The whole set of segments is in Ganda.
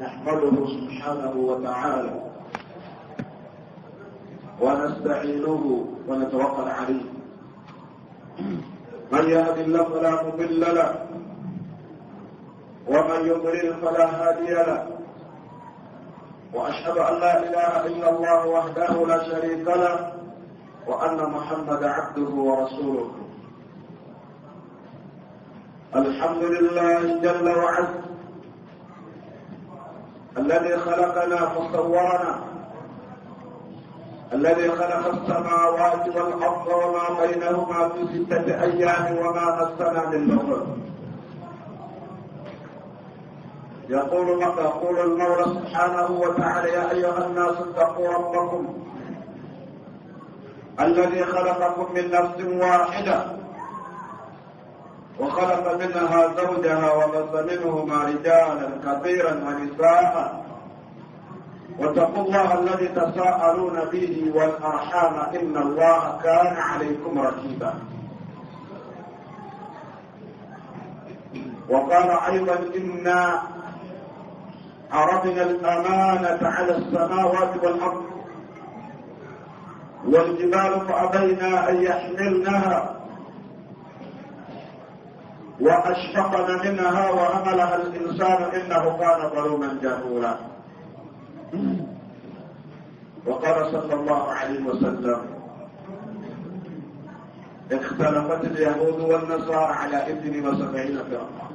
نحمده سبحانه وتعالى ونستعينه ونتوكل عليه. من يهد الله فلا مضل له ومن يضلل فلا هادي له، وأشهد أن لا إله إلا الله وحده لا شريك له، وأن محمدا عبده ورسوله. الحمد لله جل وعز الذي خلقنا فصورنا، الذي خلق السماوات والأرض وما بينهما في 6 أيام وما مسنا من لغوب. يقول المولى سبحانه وتعالى: يا أيها الناس اتقوا ربكم الذي خلقكم من نفس واحدة وخلق منها زوجها وبث منهما رجالا كثيرا ونساء، واتقوا الله الذي تساءلون به والأرحام إن الله كان عليكم رقيبا. وقال أيضا: إنا عرضنا الأمانة على السماوات والأرض والجبال فأبينا أن يحملنها وأشفقن منها وحملها الإنسان إنه كان ظلوما جهولا. وقال صلى الله عليه وسلم: اختلفت اليهود والنصارى على 72 فرقة،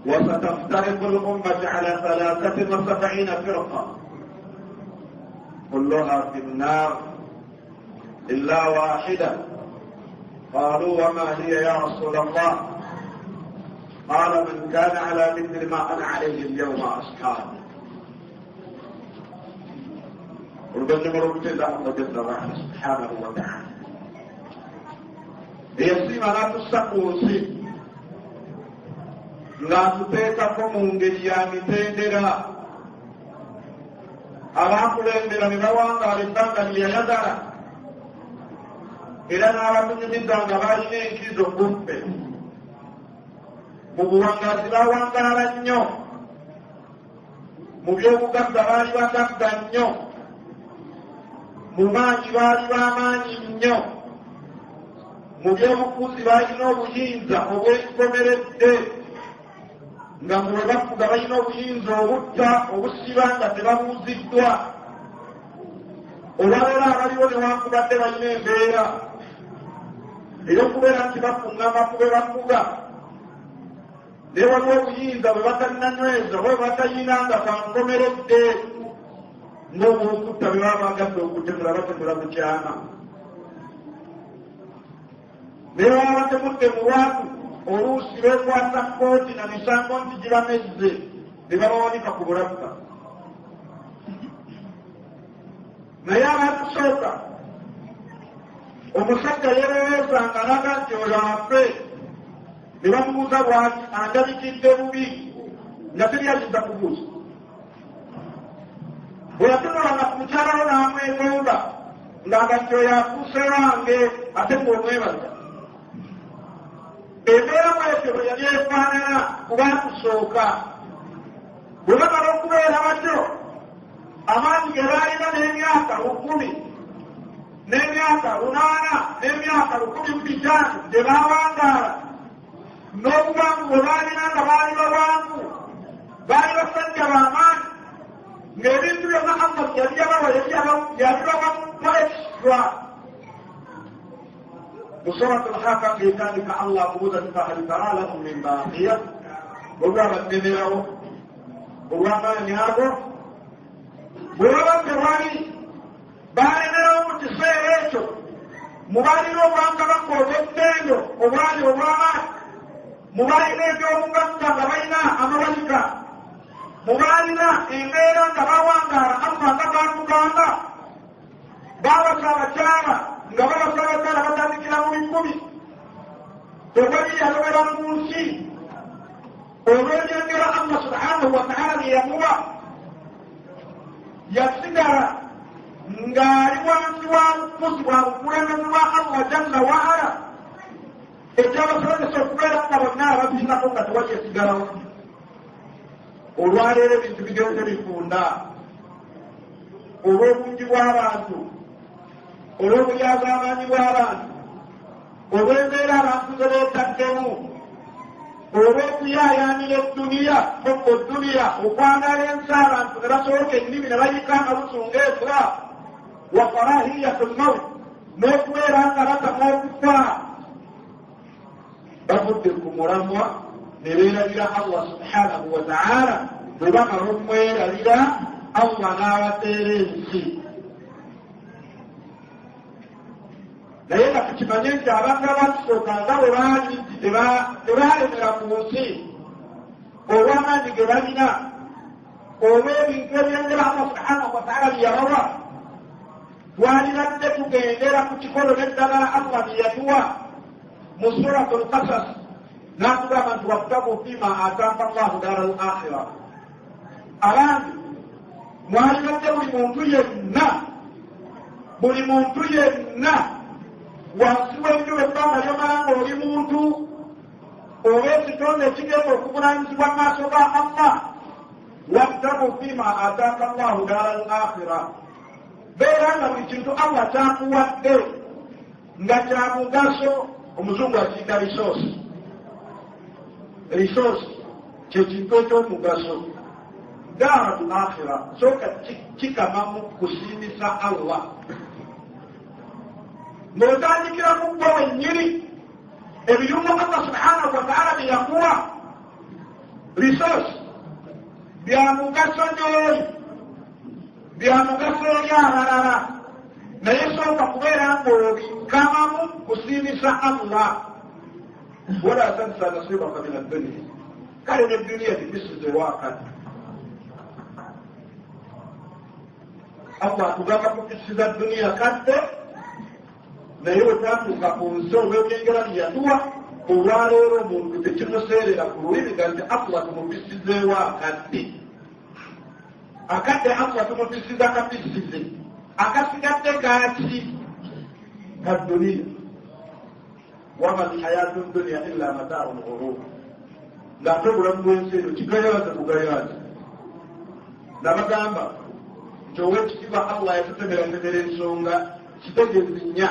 وستفترق الأمة على 73 فرقة كلها في النار إلا واحدة. قالوا: وما هي يا رسول الله؟ قال: من كان على مثل ما أنا عليه اليوم أصحابي. الله جل وعلا سبحانه وتعالى eyasiima n'atussa ku nsi ng'atuteekako mu ngeri ya mitendera. Abakulembera ne bawangaala ebbanga lye yayagala, era n'abatunyumiza nga balina enkizo kuffe. Mu buwangaazi bawangaala nnyo, mu byobugagga baali bagagga nnyo, mu maanyi baali b'amaanyi nnyo, mu byobufuzi balina obuyinza obwenkomeredde, nga mu bwe bafuga balina obuyinza obutta, obusiba nga tebabuuziddwa. Olwaleero abaliwo newankubadde balina embeera ey'okubeera nti bafuŋŋama ku be bafuga, naye waliwo obuyinza bwe batannanyweza oba bwe batayina nga kankomeredde, ng'obwokutta bwe baba bagadde okutemula batemula mu kyama. Naye baba batemudde mu lwatu, oluusi beekwata kkooti na misango nti gibamezze ne babawanika ku bulabba. Naye abatusooka omusajja yeereezanga alaga nti oyo afe, ne bamubuuza bw'ati andabikidde bubi, nga teryayinza kubuuza. Bwe yatunulanga ku mukyala we n'amwegomba, ng'aga nti oyo afuuse wange, ate ng'omwebaza. Embeera bwetyo bwe yali efaanana ku baakusooka. Bwe bamala okubeera batyo, amaanyi ge baalina n'emyaka 1000 n'emyaka 800 n'emyaka 1500 gye baawangaala, n'obuwangu bwe baalina nga baali bawangu, baali basajja b'amaanyi, ng'ebintu byonna Allah yali yabawa yabibawa mu extra. Mu Surati Al-Haqqa ng'etandika Allah akubuuza nti fahal tara lahum min baaqiya, olwabaddenerawo olw'amaanyi ago. Bwe baba tewali baalemerawo mu kiseera ekyo, mu baalina obwakabaka obw'ettendo obwali obw'amaanyi, mu baalina ebyobugagga nga balina amawanika, mu baalina embeera nga bawangaala Allah nga baatugamba, baabasa abakyala nga babasa abakyala batandikira mu 10,000. Tewali yalobera mu nsi olw'ebyengera Allah subhanahu wa ta'ala bye yamuwa. Yasigala ng'ali wansi wa bufuzi bwa bukulembeze bwa Allah jalla waala, ekyabasobozesa okubeera nga bonna abaviirako nga tewali esigalawo. Olwaleero ebintu bigenze bifunda olw'obungi bw'abantu, olw'obulyazaamaanyi bw'abantu, olw'embeera abantu ze beetaddemu, olw'okuyaayaanira edduniya, hubbu dduniya, okwagala ensi, abantu ne basoboka ennimi ne bayika amalusu ng'efula, wa karahiyatu lmaut, n'okubeera nga batamwa okufa. Bavudde ku mulamwa ne beerabira Allah subhanahu wa ta'ala. Bwe bamala okumwerabira, Allah n'abateera ensi. Naye nga tukimanye nti abantu abatusooka nga bwe baali nti tebaalemera ku nsi olw'amaanyi ge balina, olw'ebintu ebyengera Allah subhanahu wa ta'ala bye yabawa, twalibadde tugendera ku kikolo n'eddagala Allah bye yatuwa mu Suratul Qasas, n'atugamba nti wabtagu fima ataaka Allahu daara al akhira. Abange, mwalibadde buli muntu yenna, buli muntu yenna wansi w'enjuba ebbanga lyomala ng'oli muntu oba ekitonde ekigenda okuvunaanyizibwa mu maaso ga Allah, wabtagu fima ataaka Allahu daara al akhira, beera nga buli kintu Allah kyakuwadde nga kya mugaso. Omuzungu akiyita resource. Resource kyekintu ekyomugaso. Daara al akhira sooka kikamamu kusiimisa Allah, ng'otandikira ku ggwe wennyini. Ebiyungo Allah subhanahu wa ta'ala bye yakuwa resource bya mugaso gy'oli, bya mugaso eri abalala, naye sooka kubeera ng'obikamamu kusiimisa Allah. Wala tansa nasibaka min adduniya, kale n'edduniya gibisize waakati. Allah atugamba kukisiza dduniya kadde, naye wetwatuuka ku nsi olw'ebyengera bye yatuwa, olwaleero omuntu tekimuseerera ku lulimi ga nti Allah tumupisizeewo akadde. Akadde Allah tumupisiza kapisize, akasigadde kaaki? Ka dduniya. Wama lhayatu dduniya illa mataau lghurur. Ng'ate obulamu bw'ensi eno kigayaaza bugayaaza. Nabagamba nti ow'ekitiibwa Allah yatutemeratemera ensonga kitegeezi nnya.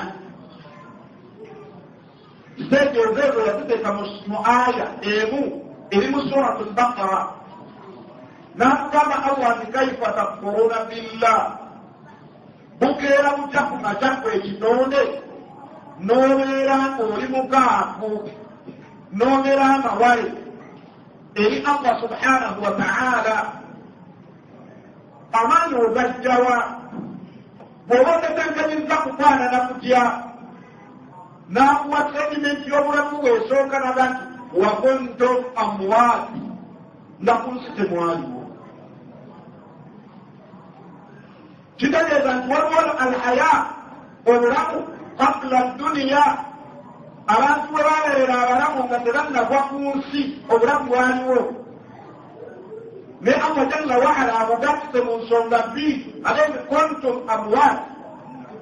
Kitegeeza ezo yaziteeka mu aya emu eri mu Suratu Lbaqara, n'atugamba Allah nti kaifa takfuruna billah, bukeera butya ku makya ekitonde n'obeera ng'oli mukaafu n'obeera amawale eri Allah subhanahu wa ta'ala. Amaanyi ogajjawa bw'oba otetenkanyizza kufaanana kutya, n'akuwa segimenti y'obulamu bw'esooka naga nti wa kuntum amwaati, nga ku nsi temwaliwo. Kitegeeza nti waliwo alhaya, obulamu qabula dduniya. Abantu bwe babeera abalamu nga tebannagwa ku nsi, obulamu bwaliwo. Naye Allah jalla waala abugasse mu nsonga bbiri, ate nti kuntum amwaat,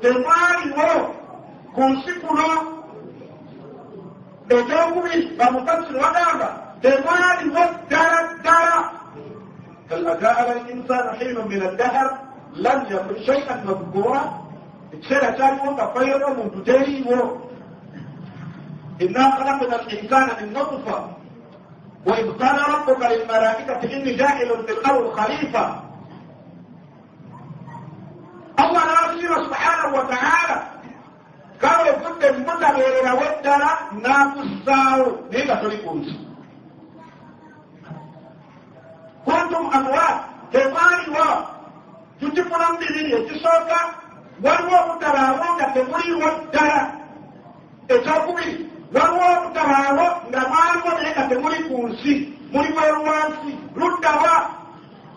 temwaliwo ku nsi kuno. Ekyokubiri bamufassiri bagamba temwaliwo ddala ddala. Hal ataa ala linsani hinun min addahar lam yakun shay'an madhkura, ekiseera kyaliwo nga fayiro omuntu teriiwo. Inna khalaqna al-insana min nutfa wa idh qala rabbuka lilmalaikati inni ja'ilun fil ardi khalifa. Allah n'asiima subhanahu wa ta'ala, kale ovudde mutabeererawo ddala n'akussaawo naye nga toli ku nsi. Kuntum amwaat, temwaliwo. Tukifunamu bibiri. Ekisooka, waliwo obutabaawo nga temuliiwo ddala. Ekyokubiri, waliwo obutabaawo nga mwaliwo naye nga temuli ku nsi, muli bweru wansi. Luddawa?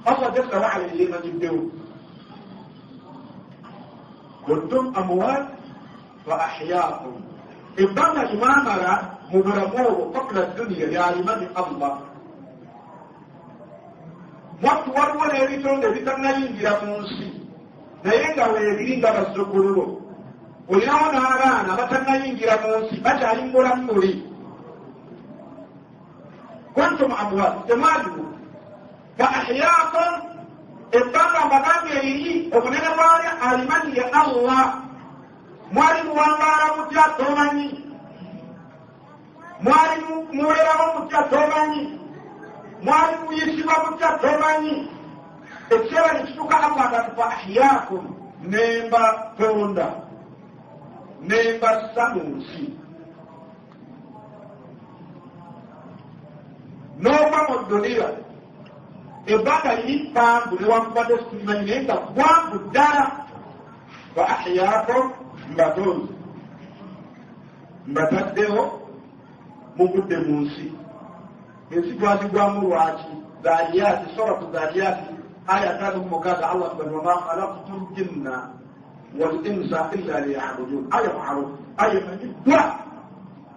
Allah jalla waala yeemanyiddewo. Kuntum amwaat fa ahyaakum, ebbanga lyemwamala mu bulamu obwo qabula dduniya lyalimanyi Allah. Mwattu waliwo n'ebitonde ebitannayingira mu nsi naye nga weebiri nga bazzukulu bo. Olinawo n'abaana abatannayingira mu nsi bakyali mu bulamu buli. Kuntum amwaat, temwaliwo. Fa ahyaakum, ebbanga mbagambye eriri obunene bwalyo alimanyi ye Allah. Mwali muwangaala mutya tomanyi, mwali muwerawo mutya tomanyi, mwali muyisibwa mutya tomanyi. Ekiseera nekituuka Allah agamba fa ahyaakum, nemba tonda nembassa mu nsi. N'ova mu dduniya ebbanga liri ppanvu newankubadde situlimanyi, naye nga ggwanvu ddala. Fa ahyaakum, mbatonze mbataddewo mugudde mu nsi. Ensi twazigwamu lwaki? Zariyati, suratu Zariyati aya 56, Allah tugamba wama khalaqtu ljinna wal insa illa liyabudun. Aya maarufu, aya emanyiddwa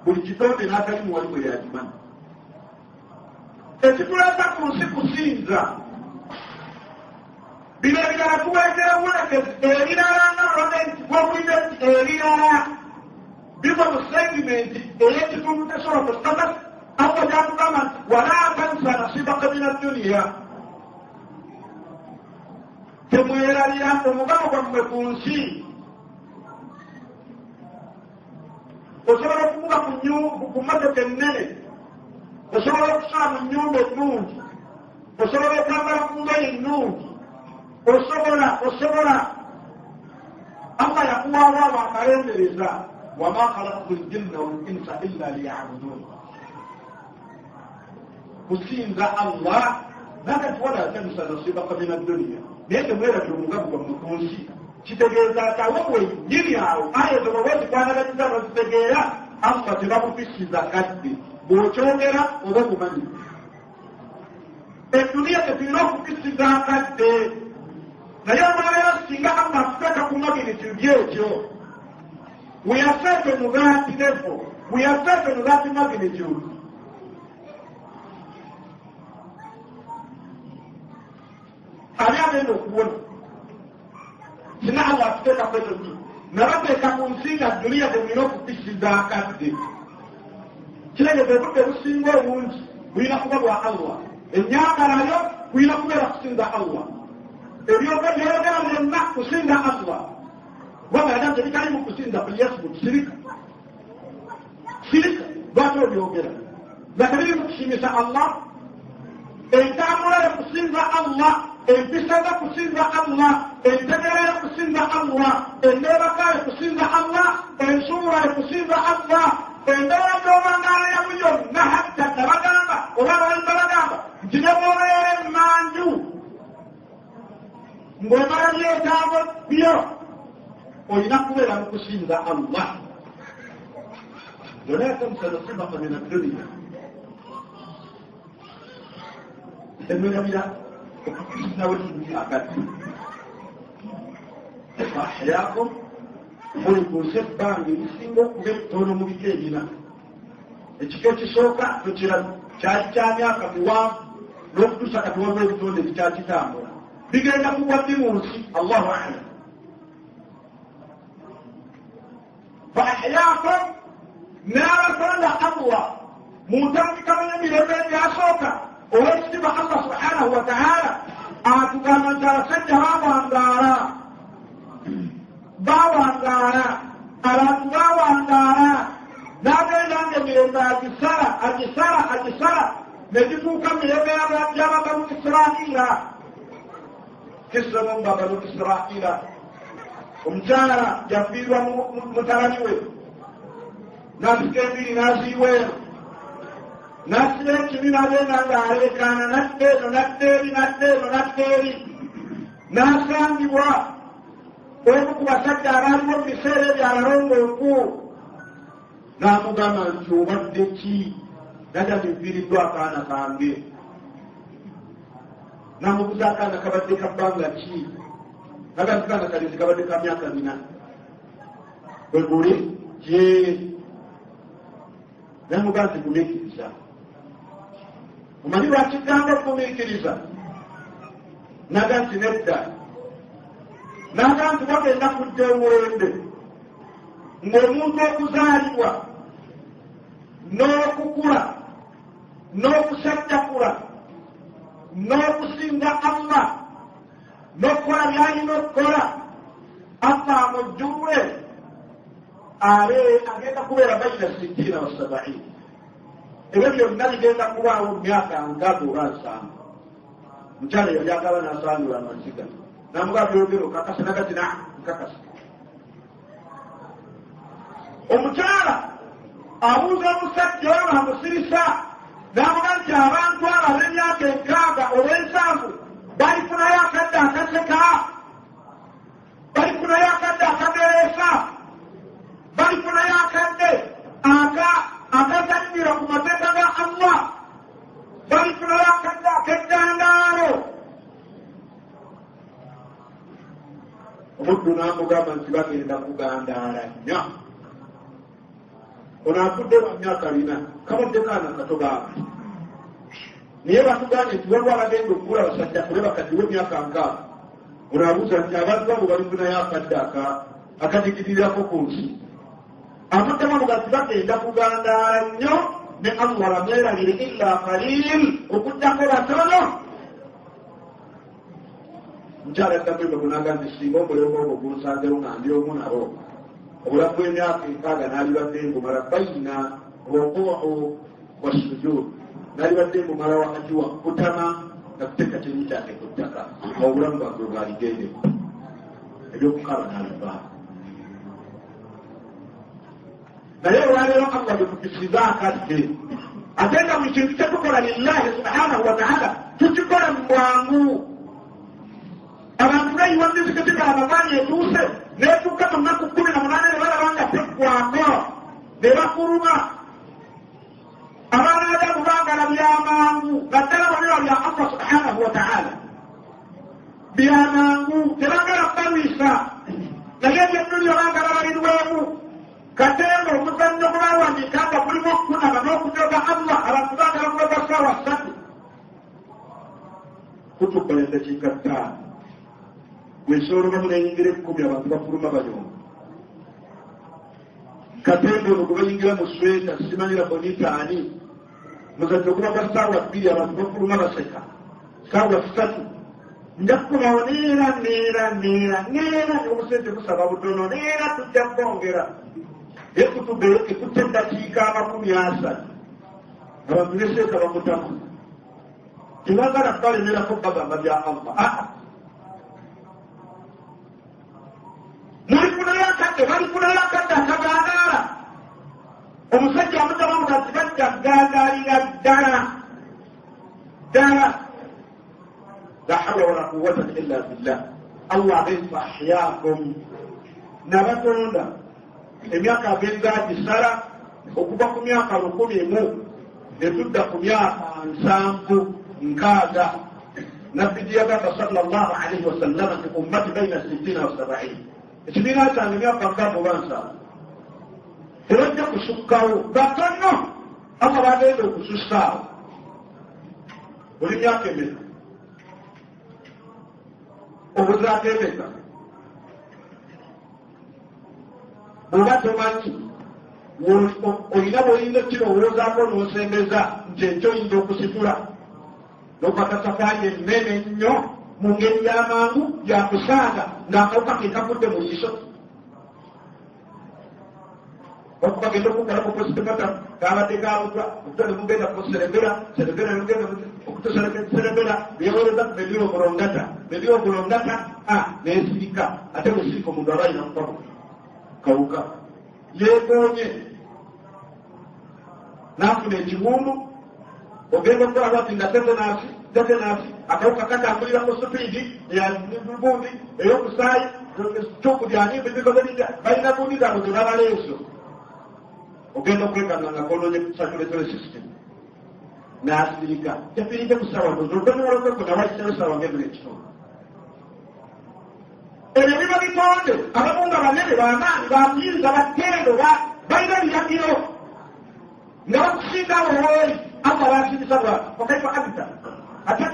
buli kitonde n'atalimu wali bwe yagimanyi. Ekituleeta ku nsi kusinza. Bino ebirala tuweekerawulekezi, ebirala nga gavumenti gwobulire nti ebirala biva mu segimenti ey'ekitundu ky'esuratu Status. Allah gyatugamba nti wala tansa nasibaka mina dduniya, temwerabira omugabo gwammwe ku nsi. Osobola okuvuga ku mmotoka ennene, osobola okusula mu nnyumba ennungi, osobola okwambala ku ngoye ennungi, osobola. Allah yakuwaawo abo akalembereza wama khalaqtu ljinna wal insa illa liyabudun, kusinza Allah. Nakati wala tansa nasibaka mina dduniya, naye temwerabira omugabo gwammwe ku nsi. Kitegeeza ati awo wennyini awo aya ezo bwe zikwanaganyizza bazitegeera, Allah tebakufisiza kadde bw'okyogera oba obumanyi. Edduniya tetulina okufisiza akadde, naye olwaleero singa Allah atuteeka ku magnitude ekyo, we are set on that level, we are set on that magnitude. Ani agenda okuwona? Singa Allah atuteeka ku ekyo ki nabateeka ku nsi nga dduniya temulina okufisiza akadde. Kitegeeza obudde businga obungi bulina kuba bwa Allah, ennyambalayo kulina kubeera kusinza Allah, ebyogera byonna kusinza Allah. Kubanga yagamba tebitali mu kusinza kulyasmut, sirika sirika, lwaki obyogera nga tebiri mu kusiimisa Allah? Entambula yo kusinza Allah, empisa zo kusinza Allah, entegera yo kusinza Allah, enneebaka yo kusinza Allah, ensuula yo kusinza Allah, embeera gy'obangaalayamu yonna. Hatta nabagamba oba abalimba bagamba nti ne bw'obeera emmanju ng'omala byetaago byo olina kubeera mu kusinza Allah. Wala tansa nasibaka mina dduniya, temwerabira okufisizawo ekintu akadde. Fa ahyaakum, muli ku nsi ebbanga erisinga okuba ettono mu bika ebina. Ekika ekisooka tokirabi kyali kya myaka miwanvu n'okutuusa kati waliwo ebitonde ebikyakitambula bigenda kugwa ddi mu nsi, Allahu alam. Fa ahyaakum, n'abatonda Allah mu ntandika y'emirembe egyasooka. Olw'ekitiibwa Allah subhanahu wa taala atugamba nti abasajja bawangaala, bawangaala, abantu bawangaala, n'agenda nga emirembe agisala agisala agisala ne gituuka mirembe y'ababanu Israila. Kisemu babanu Israila, omukyala yafiirwa mutabani we, n'asika embiri n'aziyiwa eno, n'asiba ekibi n'agenda ng'aleekaana n'adda eno n'adda eri n'adda eno n'adda eri, n'asangibwa omu ku basajja abaaliwo mu biseera ebyo abalongoofu, n'amugamba nti obadde ki? Naga nti nfiiriddwa akaana kange. N'amubuuza akaana kabadde ka bbanga ki? Naga nti kaana kalenzi kabadde ka myaka 4. Bwe guli gye n'amugamba nti gumiikiriza. Omanyi lwaki gamba okugumiikiriza? Naga nti nedda. Naga nti bagenda kujja omulembe ng'omuntu okuzaalibwa n'okukula n'okusajjakula N'okusinga Allah n'okukola byalina okukola, Allah amujjulule, agenda kubeera baina 60 wa 70. Ebyo byonna bigenda kubaawo mu myaka 60 oba 70. Mukyala yali agaba n'asangula amaziga, namugaa, "Byogero kakasa?" Nagati, "Na nkakasa." Omukyala abuuza omusajja oyo amusirisa n'amuga nti, "Abantu abo ab'emyaka 60 oba 70 balifunayo akadde akaseka? Balifunayo akadde akagereesa? Balifunayo akadde akazannyira ku mateeka ga Allah? Balifunayo akadde ak'eddandaalo?" Omuddu n'amugamba nti, "Bagenda kugandaala nnyo." Ono afudde wa myaka 40, kabadde kaana kato baaba, naye batugambye nti waliwo abagenda okukula basajja kule bakaddiwe emyaka 60. Ono abuuza nti, "Abantu abo balifunayo akadde akadigirirako ku nsi?" Amuddamu amuga nti, "Bagenda kugandaala nnyo, ne Allah bamwerabire, illa qalil, okugjako batono." Mukyala addamu embago naga nti, "Singa omulembe ogwo gunsanzewo nga ndi omu nabo, obulamu bw'emyaka 60 n'alibadde ngumala bayina rukuu wa sujud, n'alibadde ngumala wakati wa kutama nga kuteeka kyenyi kyange ku ttaka. Obulamu bwange bwaligendeko, ebyokukaaba n'alivaamu." Naye olwaleero Allah bwekukisiza akadde, ate nga buli kintu kyetukola lillahi subhanahu wataala tukikola mu bwangu. Abantu beyiwa mizikiti nga Ramadaani etuuse netuuka mu nnaku 18, ne balaba nga teggwako, ne bakuluma. Abaana adamu baagala byamangu, naddala bwebiba bya Allah subhanahu wataala byamangu, tebagala kubalwisa. Naye ebyennulyo baagala balirwemu katenga omuzannyo gwe bawandiika nga mulimu okukunama n'okunyoga Allah. Abantu baagala kuloga saawa 3, kutubbala eddakiika 5, bwesoolobamu neyingira 10, abantu bafuluma bayonga. Katemba ono gwe bayingira mu sweta, simanyira bonitaani, muzannyo guba gwa saawa 2, abantu bafuluma baseka. Saawa 3 nja kukubawo, neera neera neera neera, obusente busaba butono, neera tujja kwongera ekutubbe ekutte eddakiika 30, abantu neseeka bamutamu. Tebagala balemerako bagamba bya Allah. Aa, mulifunayo akadde, balifunayo akadde akagandaala. Omusajja amuddamu nti, "Bajja kugandaalira ddala ddala." La hawla wala quwata illa billah. Allah agaifa ahyaakum, nabatonda emyaka agenza agisala okuva ku myaka 1000 netudda ku myaka 70, 60. Nabbi gyeyagamba sallallahu alaihi wasallama nti, "Ummati baina 60 wa 70," ekibiina kyange emyaka 60 oba 70, tebajja kusukkawo, batono Allah bagenda okusussaawo. Buli myaka emeka obuzaako emeka? Bw'oba tomanyi, olina bw'oyinza kirowoozaako n'osembeza nti enkyo oyinza okusitula n'okwata safaari ennene ennyo mu ngeri y'amangu yakusaaga ng'akawuka ke kavudde mu liiso, okubagenda okukola ku postmortem, kabadde kabutwa okutwa ne mugenda ku cerebellum, cerebellum ne mugenda okutuusa cerebellum yewereza medulla oblongata, medulla oblongata a nesirika. Ate bwesirika, omuntu aba alina kufa kawuka yeekoonye n'afuna ekiwundu. Ogenda okukola bwati nga tetanus, tetanus akawuka katambulira ku speed gundi ey'omusaayi kyokudyani bikoze bitya, balina gundi zaabwe ze babaleeso. Ogenda okwekanga nga kononye circulatory system, n'asirika, yafiiridde ku ssaawa ndozi oluvannyuma lw'okwekona wayisewo essaawa ng'ebula ekitundu. Ebyo biba bitonde, abamu nga banene, bamaanyi, bakuyinza, battendo, balina biragiro nga bakusinga awowooli. Allah basindisa bwa wakaifa anta ate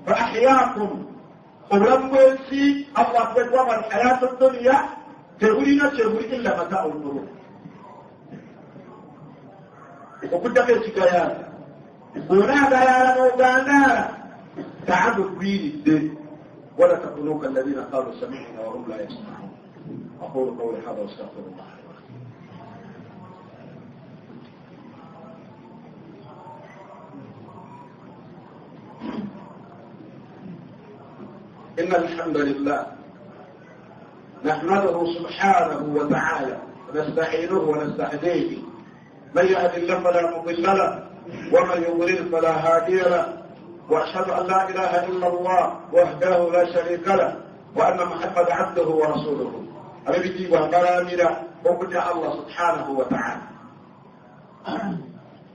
fa ahyaakum. Obulamu bw'ensi, Allah akwetwaba alhayatu duniya, tebulina kyebuli illa mataau lgurur, okuddako ekigayaza. Bw'onaagalaala n'ogandaala taagugwiridde. Wala takunu kalladhina qalu sami'na wa hum la yasma'un. Aqulu qawli hadha wa astaghfirullah. إن الحمد لله نحمده سبحانه وتعالى ونستعينه ونستهديه. من يهد الله فلا مضل له ومن يضلل فلا هادي له، وأشهد أن لا إله إلا الله وحده لا شريك له، وأن محمد عبده ورسوله. أبيتي وبلامرة وكجا الله سبحانه وتعالى،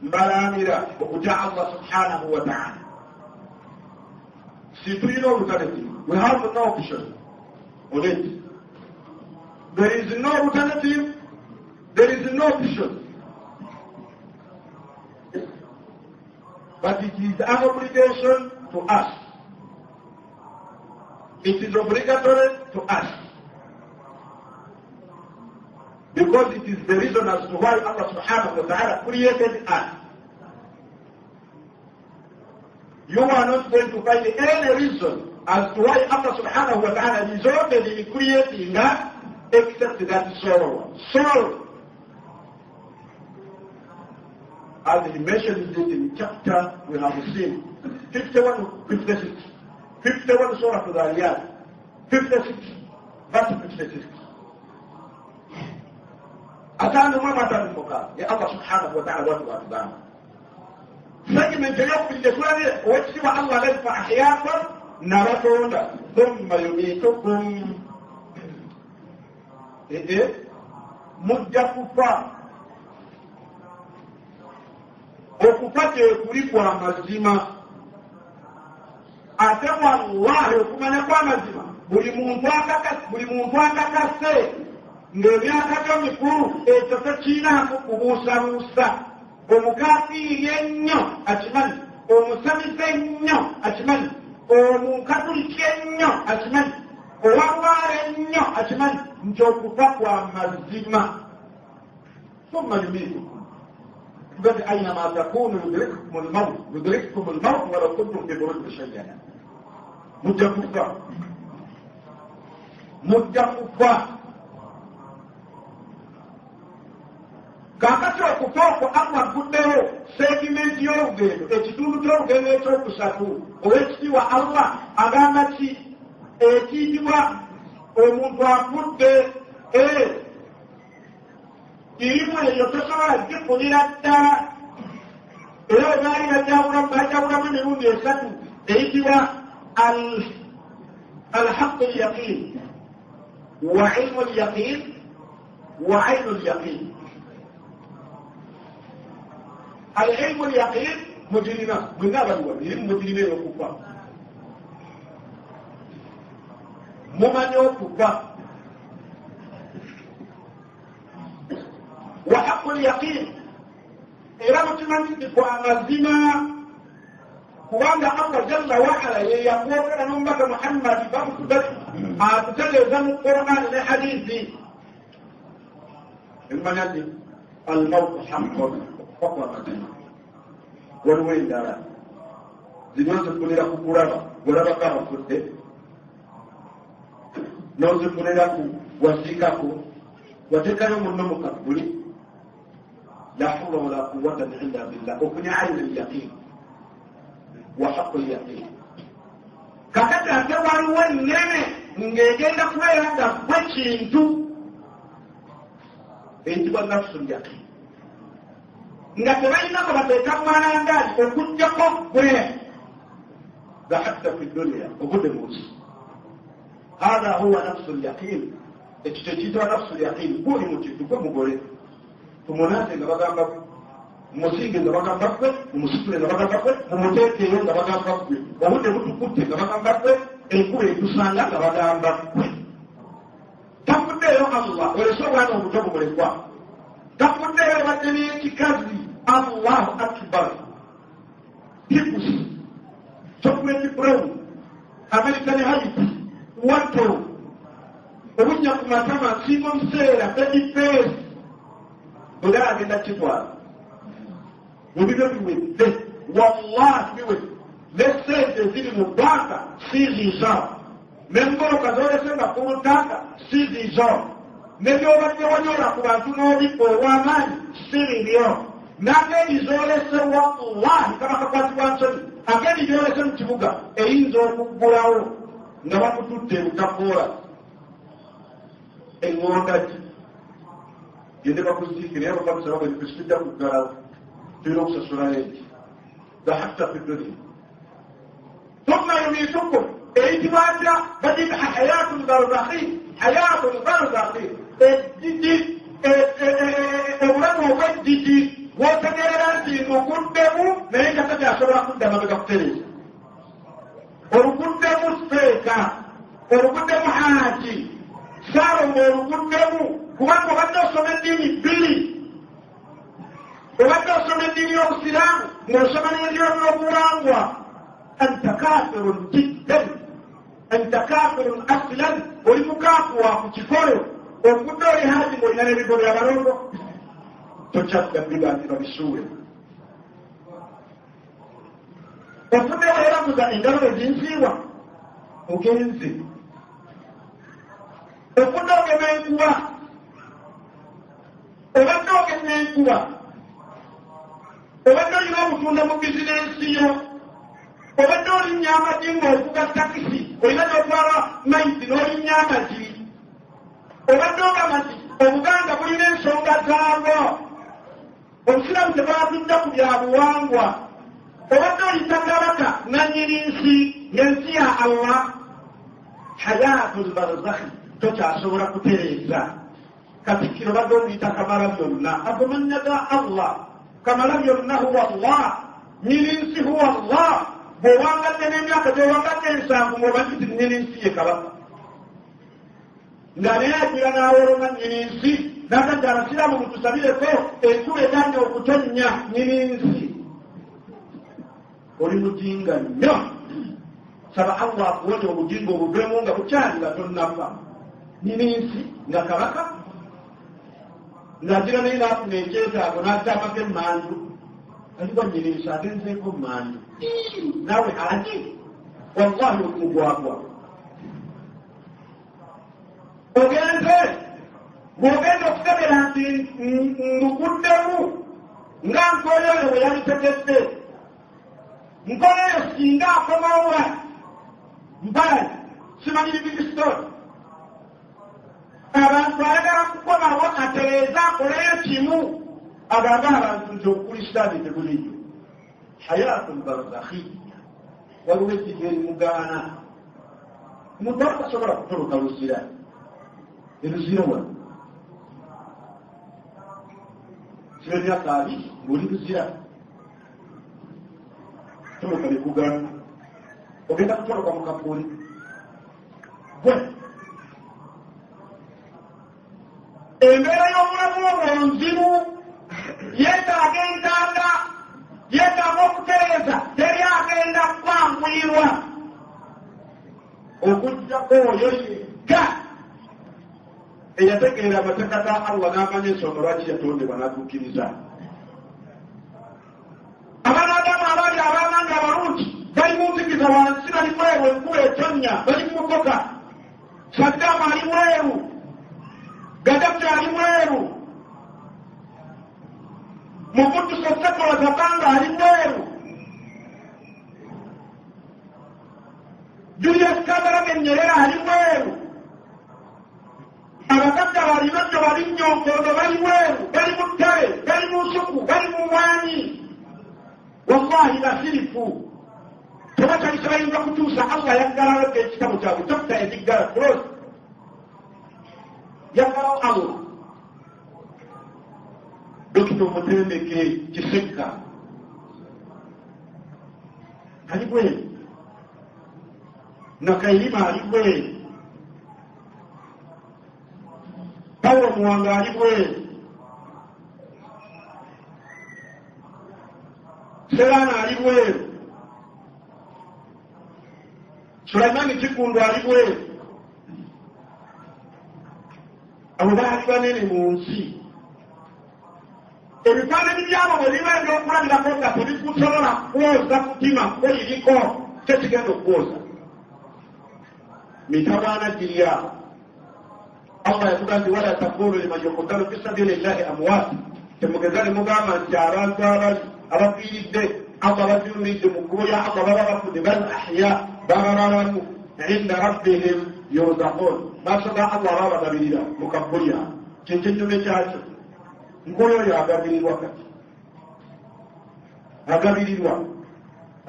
بلامرة وكجا الله سبحانه وتعالى. Situino alternative. We have no option on it. There is no alternative. There is no option. But it is an obligation to us. It is obligatory to us. Because it is the reason as to why Allah subhanahu wa ta'ala created us. You are not going to find any reason as to why Allah subhanahu wa ta'ala resulted in creating us except that sorrow. Sorrow. As he mentioned it in chapter we have seen, 51, 56. 51 Surah Dhariyat, 56, verse 56. Atanu mama muka ya Allah subhanahu wa ta'ala watu wa segment eyokubiri tulabye owekitiibwa Allah laifa ahyaakum nabatonda thumma yumitukum, mujja kufa. Okufa kyekuli kwa mazima, ate wallahi okumanya kwa mazima buli muntu akakase ng'emyaka gyo mikulu ekyo tekirinaako kubuusabuusa. Omukafiiri ennyo akimanyi, omusamize ennyo akimanyi, omukatuliki ennyo akimanyi, owalwala ennyo akimanyi nti okufa kwa mazima. Thumma yumitukum tugati ainama takunu yudrikkum lmaut walau kuntum fi burujin mushayyada. Mujja kufa, mujja kufa. Kakati okufa okwo Allah aguddewo segimenti y'olugendo, ekitundu ky'olugendo ekyokusatu. Owekitiibwa Allah agamba ki ekiyitibwa omuntu afudde irimu eyo tosobola gifunira ddala. Era bwe baali bajawulamu emirundi esatu eyitibwa alhaqu lyaqin wa ilmu lyaqin wa ainu lyaqin. Al-ilmu al-yaqin mujrima, mwenna abaliwa irimu mujrima ey'okufa, mumanyi okufa. Wa haqu al-yaqin, era mukimanyi nti kwa mazima, kubanga Allah jalla waala ye yakwogera n'omubaka Muhammadi atutegeeza mu Qur'ani ne hadithi. Emumanya nti al-mautu haqqun, okufa kwa mazima. Waliwo endala zino zifunira ku kulaba, olabako abafudde, n'ozifunira ku wasiikako, wateekayo munno mu kabbuli. La hawla wala quwwata illa billah. Ofunye ainu lyaqin wa haqu lyaqin. Kakati ate waliwo ennene ng'egenda kubeera nga gwe kintu eyitibwa nafsu lyaqin, nga tebalina ko bateeka mwanangaali okuggyako ggwe. Dhahabta fi dunya, ogudde mu nsi. Hatha huwa nafsu lyaqin, ekyo kyekiyitibwa nafsu lyaqin. Gwoli mu kintu, gwe mugole, tumunaate nga bagamba gwe, mumusinge nga bagamba gwe, mumusitule nga bagamba gwe, mumuteekeeyo nga bagamba gwe, obudde butukutte nga bagamba gwe, enkuba etusanga nga bagamba gwe. Tafuddeeyo Allah, olese obwana obuto bumulekwa. Tafuddeeyo badde n'ekikazi. Allahu akbar. Hips, chocolate brown, American height, wato, obunnya ku matama, nsiimo museera, baby face. Oli agenda kitwala mubibyo biwedde, Wallahi biwe ne sente ziri mu banka si zizo, n'emmoloka z'olese nga ku ntaka si zizo, ne by'obadde wanyola ku bantu n'obibba olw'amaanyi si bibyo. N'ageri z'olese, wallahi kaba kakwatibwa nsonyi, ageri gy'olese mu kibuga eyinza okuggulawo nga bakututte ebutakola eŋŋonda ki gende bakuziike, naye abapangisa bagamba tujja kuggalawo, tulina okusasula renti. Zahabta fi dunia thumma yumitukum, eyitibwa atya? Bagiyita hayatun barzakhi. Hayatun barzakhi, ejjiji, obulamu obw'ejjiji bw'otegeerera nti nduguddemu naye nga takyasobola kudda mabega kutereeza. Oluguddemu seeka, oluguddemu haji Saalongo, oluguddemu kubanga obadde osoma eddiini bbiri, obadde osoma eddiini y'obusiraamu ng'osoma n'ebyobuwangwa. Anta kafirun jiddan, anta kafirun aslan, oli mukaafu wa ku kikolo. Ogudde oli haji ng'olina n'ebigo by'abalongo, tokyadda biganzi babisuule. Ofudde weeraguza engalo ezinsiiwa, ogenze. Ofudde ogema enkuba, obadde ogema enkuba, obadde olina obutunda mu bizinensi yo, obadde olinnya amagi ng'ovuga takisi, olina n'otwala maizi n'olinnya amagi, obadde ogamba nti Obuganda bulina ensonga zaabwo, obusiraamu tebwatudde ku bya buwangwa, obadde oyita kabaka nannyini nsi ng'ensi ya Allah. Hayatul barzakhi, tokyasobola kutereeza. Katikkiro badde omuyita Kamala byonna, ago mannya ga Allah. Kamala byonna huwa Allah, nnyini nsi huwa Allah. Bw'owangadde n'emyaka gy'owangadde 70 ng'omanyi nti nnyini nsi ye kabaka, nga naye agira n'awoloma nnyini nsi n'agamba abasiraamu mutusabireko enkuba eganye okutonnya. Nnyini nsi oli mujinga nnyo, saba Allah akuwonya obujinga obuvemu nga bukyali nga tonnafa. Nnyini nsi nga kabaka ng'agira naye n'afuna ekyetaago n'akyamako emmanju, aliwa nnyini nsi agenzeeko mmanju, naawe haji wallahi okumugwagwa ogenze. Bw'ogenda okutegera nti nduguddemu nga nkoyoyo bwe yalitegedde, nkoyoyo singa akomawo mpale simanyi Livingstone, abantu ayagala kukomawo atereeze akoleyo kimu, agambe abantu nti obukulisitaani tebuliyo. Hayatun barzakhiya, waliwo ekiki erimugaana omuntu atasobola kutoloka luzira. Eruzira wano kiba emyaka 20 ng'oli luzira, toloka bikugaana, ogenda kutoloka mu kafuuli gwe. Embeera y'obulamu obwo nzibu, yeetaaga entanda, yeetaaga okutereeza, teri agenda kwanguyirwa okuggyako oyo yekka eyategeera amateeka ga Allah n'amanya ensonga lwaki yatondebwa n'atuukiriza. Abaana Adamu abaali abaananga abalungi bali mu nzikiza wansi, bali bweru, enkuba etonnya, bali mu mukoka. Saddaamu ali bweru, Gaddafi ali bweru, Mobutu Sese Seko ali bweru, Julius Kambarage Nyerere ali bweru, abagagga balibajjo bali nnyonkondo bali bweru, bali mu ttale, bali mu nsuku, bali mu mwanyi. Wallahi basirifu, tebakyalisa bayinza kutuusa. Allah yaggalawo ekitabo kyabwe, chapter eziggala close, yaggalawo Allah. Dokita omutendeke Kisekka ali bweru, Nakayima ali bweru, Pawulo Muwanga ali bweru, Serana ali bweru, Sulaimani Kiggundu ali bweru. Abo baali banene mu nsi. Ebifaananyi byabo bwe biba ebyokulabirako nga tebikusobola kwoza mutima kweyiriko, tekigenda okwoza. Mitawaana giri awo. Allah yatuga nti wala taqulu liman yuqtalu fi sabilillahi amwat, temugeza ne mugamba nti abantu abali abafiiridde Allah bafiiridde mu kkubo lya Allah baba bafudde, bal ahya, baba balamu, inda rabbihim yurzaqun, maaso ga Allah baba bagabirira mu kabbuli awo. Kyekyennyume kyakyo nkoyo oyo agabirirwa kati agabirirwa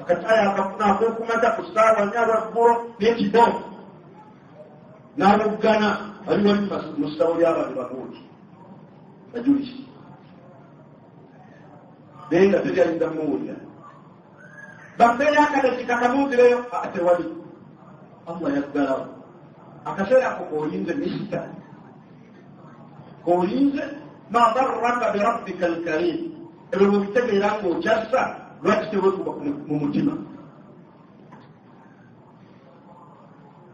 akataya akafuna ak'okumata ku ssaawa nnya lwaggulo n'ekido n'abuggana ali wali mu ssabo ly'abantu bagundi bajulizi, naye nga teri ayinza mumuwulira. Bampeeyo akadakika kamunzireyo, tewali. Allah yaggalawo akaseera ako k'oyinze misita k'oyinze ma darraka birabbika alkarim, ebyo bwebitegeera ng'okyassa lwaki tewekuba mu mutima.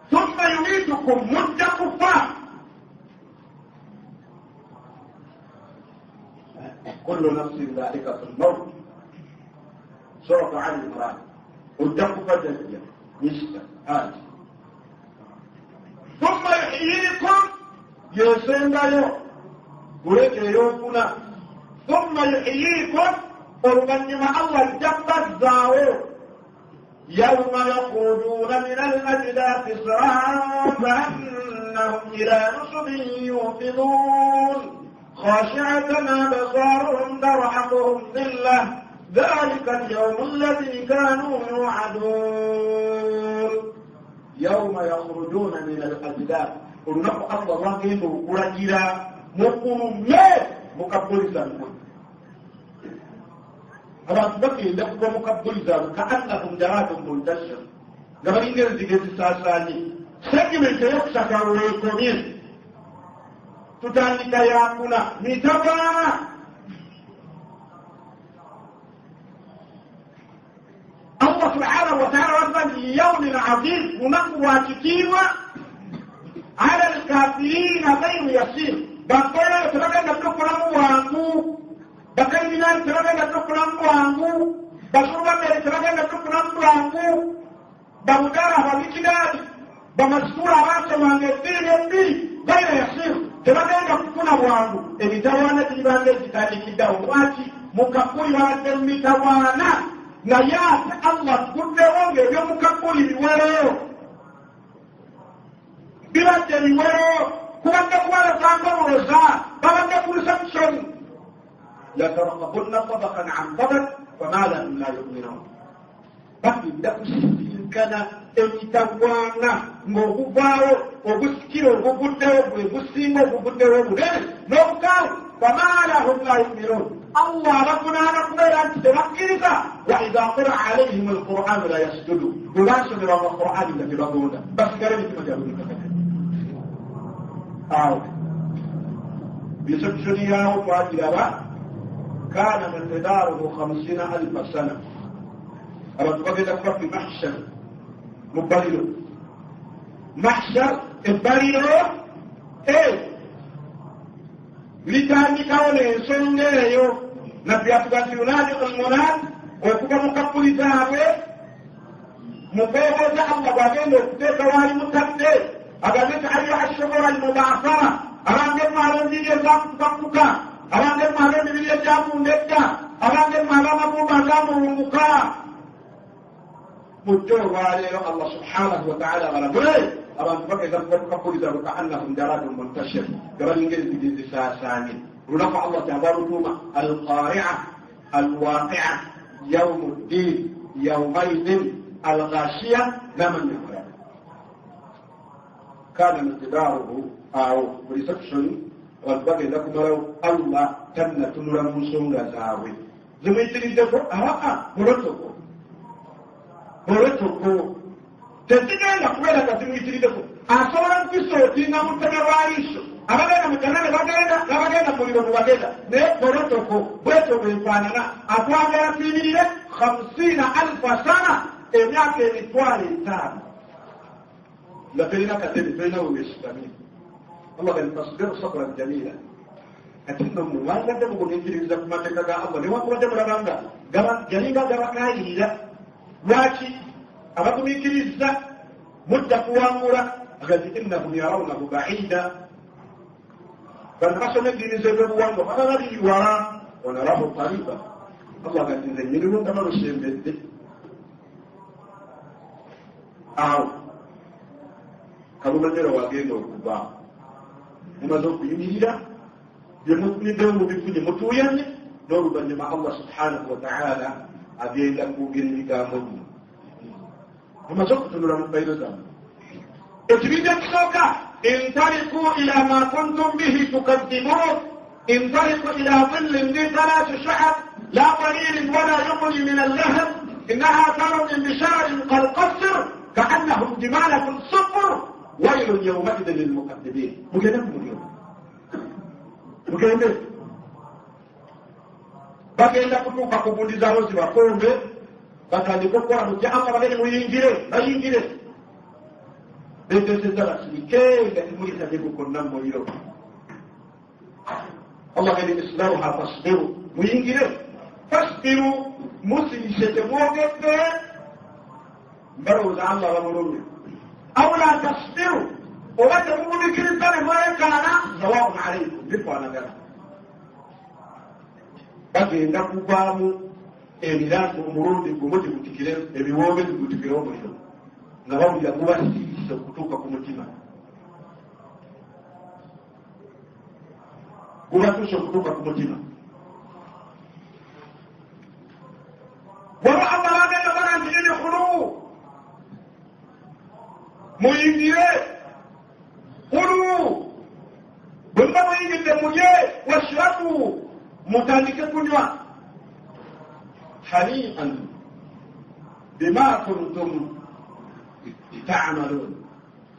Thumma yumitukum, mujja kufa. Kullu nafsin dhaikatul maut, Suratu Ali Imran. Ojja kufa jajja misita haji. Thumma yuhyikum, yesengayo buleeta ey'okuna. Thumma yuhyikum, oluvannyuma Allah ajja kubazzaawo. Yawma yakhrujuna min al-ajdathi sir'an ka'annahum ila nusubin yufidun khashi'atan absaruhum tarhaquhum dhillah dhalika al-yawmu alladhi kanu yu'adun. Yawma yakhrujuna min al-ajdath, olunaku Allah lwagenda okulagira mufulume mu kabbuli zammwe. Abantu bagenda kuva mu kabbuli zaabwe ka'annahum jaradun muntashir, nga balinga enzige ezisaasaanye. Segimenti ey'okusaka lwekomye, tutandika yakuna mitawaana. Allah subhanahu wa ta'ala wagamba nti yawmin azim, lunaku lwa kitiibwa, ala alkafirina ghairu yasir. Bakoyo tebagenda kukolamu bwangu, bakayinani tebagenda kukolamu bwangu, basulubammere tebagenda kukolamu bwangu, babugala ababikidaadi bamasitula abaasomanga eddiini embi ghairu yasir, tebagenda kufuna bwangu. Emitawaana giribanga egitandikiddeawo. Lwaki? Mu kabbuli babadde mu mitawaana, naye ate Allah tuguddewo ng'ebyomu kabbuli biwereyo, bibadde biwereyo. Kubadde kubalekanga obuloza, babadde ku reception. Latarkabunna tabakan an tabak fama lahum la yuminun. Bagenda kusisinkana emitawaana ng'oguvaawo ogusikira oguguddewo gwe gusinga oguguddewo obunene n'obukaawu. Fama lahum la yuminun, Allah abavunaana kubeera nti tebakkiriza. Wa idha quri'a alayhim alqur'anu la yasjudu, bwe baasomerwanga Qur'ani nga tebagonda, basigala emitima gyabwe mikakata. Awo reception yaawo twagiraba, kana miqdaruhu 50,000 sana. Abantu bagenda kuba fi mahshar, mu bbaliro. Mahshar ebbaliro litandikawo n'ensonga eyo. Nabbi atuga nti yunaadi almunad, okuva mu kabbuli zaabwe mukoobooza Allah bw'agenda okuteeka waali mutadde, agambe nti ayuha ashubura almubaasara, abange mmwe ab'enviiri ezakukakuka, abange mmwe ab'emibiri egyavunda edda, abange mmwe ab'amagumba agamulunguka, mujje olwaleero Allah subhanahu wa ta'ala abalagule. Abantu bagenda kuva mu kabbuli zaabwe ka'annahum jaradun muntashir, nga balinga enzige ezisaasaanye. Olunaku Allah kyava lutuuma alqari'a alwaqi'a yawmu ddin yawmaidin alghashiya n'amannya amalala. Kana miqdaruhu, awo mu reception abantu bagenda kumalawo. Allah tannatunula mu nsonga zaabwe zimuyitiriddeko. Aa protoko protoko tezigenda kubeera nga zimuyitiriddeko. Asobola kukisootinga mu ttebe lwa liiso, abagenda mu jjana ne bagenda, n'abagenda mu muliro ne bagenda, naye protoko bwetyo bwefaanana. Atwagala tuyimirire 50,000 sana, emyaka 50,000 nga terina katebe, terina we weesigamye. Allah gani fasbiru sabran jamila, Kati nno muwangadde mugumiikiririza ku mateeka ga Allah, newankubadde mulaba nga galinga gabakaayirira. Lwaki abagumiikiriza mujja kuwangula? Agati innahum yarawnahu baida, bano basoma eddiini z'ebyobuwangwa baba bali wala, wanarahu qariba. Allah gati nze nyiniwo ndaba lusembedde. Awo kalumanyero wagenda okuva mumaze okuyimirira, byemufuniddewo mubifunye, mutuuyanye. N'oluvannyuma Allah subhanahu wataala agenda kwogera ebigambo bino mumaze okutunula mu fayiro zammwe. Ekibinja ekisooka, intaliku ila ma kuntum bihi tukadibun, intaliku ila dhillin dhi thalati shu'ab la qalilin wala yughni min allahab innaha tarmi bisharin kalqasr kaannahum jimalatun sufur wailun yawmaidin lilmukadibin. Mugende ku muliro, mugende. Bagenda kutuuka ku gundi zaabo zibakombe, batandike okukola mutya? Allah bagende muyingire, bayingire beteeseza basirike nga temuli kanyego konna mu muliro. Allah gende islauha fasbiru, muyingire, fasbiru, musirise temwogedde, mbalowooza Allah bamulumye. Aw la tasbiru, oba temugumikiriza ne mwekaana, sawaun alaikum, bifaanagana. Bagenda kuvaamu emirango omulundi gumu gigutikire, ebiwombe bigutikire omuliro, nga bawulira gubasirise okutuuka ku mutima, gubatuuse okutuuka ku mutima. Waba Allah bagenda baga nti idkhulu, muyingire, kulu, bwe muba muyingidde mulye, washrabu, mutandike kunywa, hanian bima kuntum ta'malun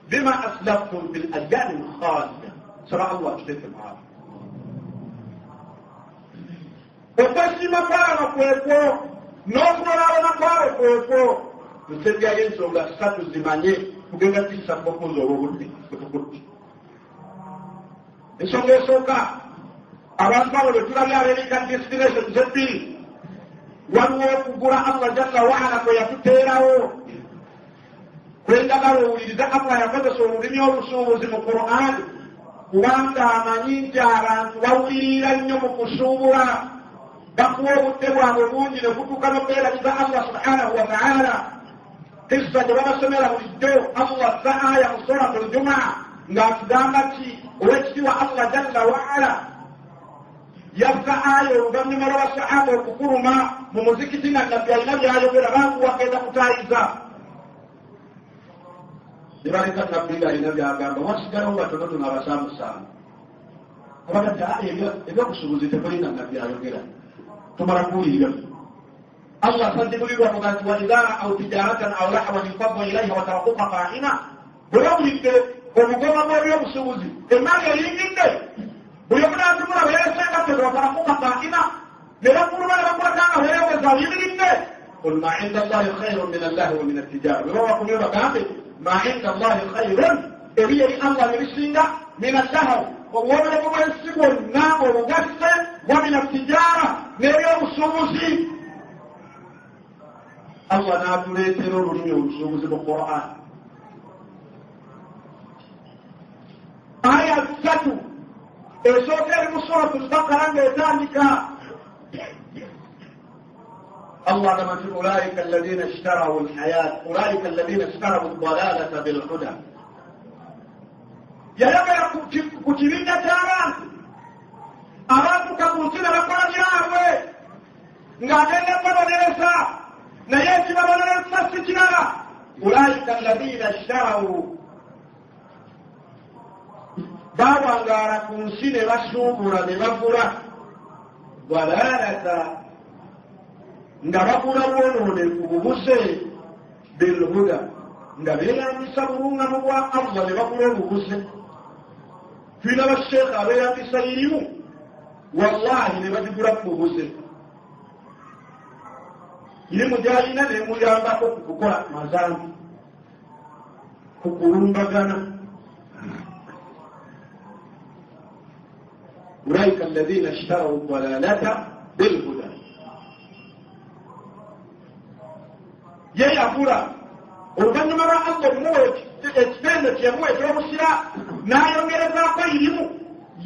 bima aslaftum fi layyami lkhaliya. Saba Allah tuteeke mwabo. Okwesiima kwabano kwekwo n'okubonaabona kwabwe kwekwo. Tusembyayo ensonga ssatu zimanye, tugenda kuyisa kubakunza olw'obudde bwetukutte. Ensonga esooka, abantu abo bwe tulabye abeerika destinations ebbiri, waliwo okugula Allah jalla waala kwe yatuteerawo. Kwenjagala owulirize, Allah yakozesa olulimi olusuubuzi mu Qur'ani kubanga amanyi nti abantu bawulirira nnyo mu kusuubula, bakuwa obudde bwabwe bungi ne kutuuka n'okwerabiza Allah subhanahu wataala. Kissa gye babasomera bulijjo, Allah ssa aya mu suratu ljumaa ng'atugamba ki? Owekitiibwa Allah jalla waala yassa aya oluvannyuma lw'abasahaba okukuluma mu muzikiti nga nabbi alina byayogera, banguwa genda kutaayiza ne baleka nabbi nga alina byagamba, wasigalawo batonotono abasaamusaamu. Abaga nti ebyobusuubuzi temulina nabbi ayogera, tumala kuwulirira. Allah asadibulirwa muga nti waidha raau tijaratan au lahwan infaddu ilaiha watarakuka qaima. Bwe bawulidde obugoma bw'ebyobusuubuzi, emaali eyingidde, buli omu n'atumula bweyesenga tebe, watarakuka qaima, ne bakuluma ne bakulaka nga weeyogeza oyimiridde. Qul ma inda llahi khairun min allahi wa min attijara. Bwe babakumye bagambe ma inda llahi khairun, eri eri Allah byebisinga, min allahaw, obuwomereko bw'ensi bwonna obugasse, wa min attijara, n'ebyobusuubuzi. Allah n'atuleetera olulimi olusuubuzi mu Quran. Aya ssatu, esooka eri mu suratu Lbakara ng'etandika, Allah agamba nti ulaika alladhina ishtaraw alhayat, ulaika alladhina ishtaraw aldalalata bilhuda. Yayogera ku kibinja ky'abantu abatuuka ku nsi ne bakola byabwe ng'agenda babonereza, naye ekibabonereza si kirala. Ulaika alladhina ishtaraw, bawangaala ku nsi ne basuubula ne bagula dalalata, nga bagula bwonoonefu bubuze, bilhuda, nga beeyambisa bulungamu bwa Allah ne bagula obubuze. Tulina basheekha abeeyambisa irimu wallahi ne bagigula ku bubuze. Irimu gyalina nemuyambako ku kukola mazambi, ku kulumbagana. Ulaika alladhina ishtaraw dalalata bilhuda. Ye yagula oluvannyuma lwa Allah omuwa ekitendo kyemuwa eky'obusira n'ayongerezaako irimu,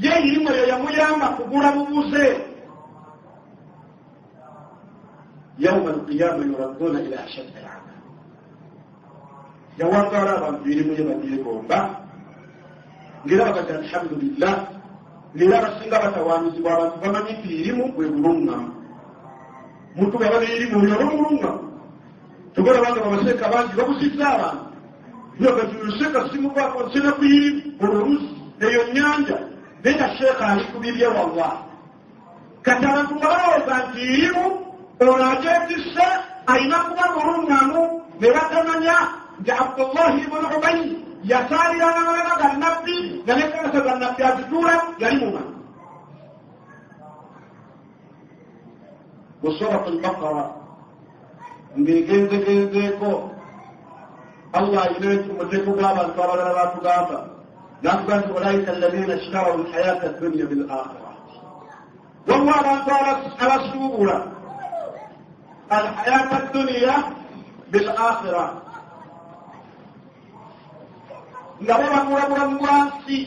ye irimu eyo yamuyamba kugula bubuze. Yauma alqiyama yuradduna ila ashaddi al'adab. Yawangaala abantu irimu ye bagyegomba, ng'era bagati alhamdulillah, ng'era abasinga batawaanyizibwa abantu bamanyi nti irimu bwe buluŋŋamu. Muntu bw'aba n'erimu oyo aba mulungamu. Tugala banga babaseeka bangi babusizza abantu. Seeka simuvaako nsena ku irimu olwo oluzi eyo nnyanja, naye nga sheeka ali ku bibye wallah. Kati abantu nga balowooza nti irimu ono agyetisse alina kuba muluŋŋamu, ne batamanya nti Abdullahi ibunu Ubayi yasaaliranga amabega ga Nabbi nga n'ekkanisa za Nabbi azituula yali mumanyi. Mu Suratu Al-Baqara ng'egenzegenzeeko Allah alina omuteeko gw'abantu abalala batugamba n'atugamba nti ulaika alladhina ishtaraw alhayata addunya bil akhira. Waliwo abantu abasuubula alhayata addunya bil akhira, nga bo bagula bulamu bwansi,